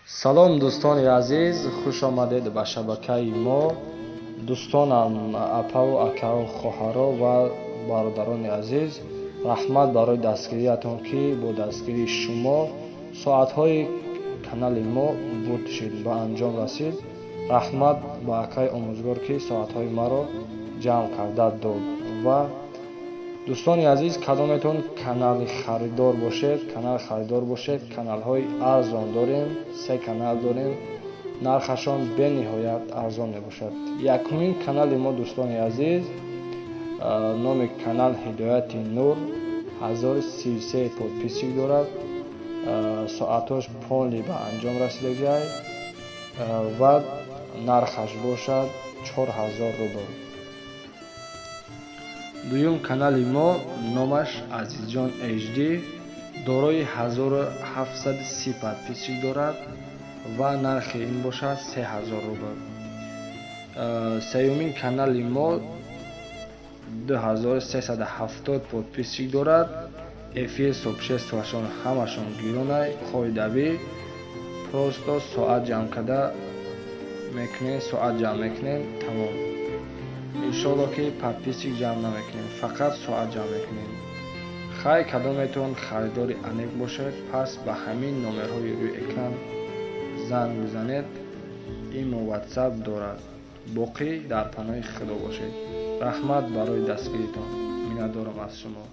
Салом, дӯстони азиз, хуш омадед ба шабакаи мо. Дӯстонам, апаву акаву хоҳаро ва бародарони азиз, раҳмат барои дастгириятон, ки бо дастгирии шумо соатҳои канали мо буд шид, ба анҷом расид. Раҳмат ба акаи омӯзгор, ки соатҳои маро ҷамъ карда дод. Ва дӯстони азиз, кадометон канали харидор бошед, канал харидор бошед, каналҳои арзон дорем, се канал дорем, нархашон бениҳоят арзон мебошад. Якумин канали мо, дӯстони азиз, номи канал «Ҳидояти нур», 1033 подписчик дорад, соатҳош полный ба анҷом расидагиай ва нархаш бошад 4000 рубл. Дуюм канали мо номаш «Азизҷон HD», дорои 1730 подписчик дорад ва нархи ин бошад 3000 рубл. Сеюмин канали мо 2370 подписчик дорад. Эфир, сообществоашон ҳамашон гиронай, қоидавӣ просто соат ҷамъ карда мекунем, соат ҷамъ мекунем, тамом. Иншоалло, ки подписчик ҷамъ намекунем, фақат соат ҷамъ мекунем. Хай, кадометон харидори аниқ бошед, пас ба ҳамин номерҳои рӯи экран занг бизанед, имо, Ватсап дорад. Боқӣ дар паноҳи Худо бошед. Раҳмат барои дастгиритон, миннатдорам аз шумо.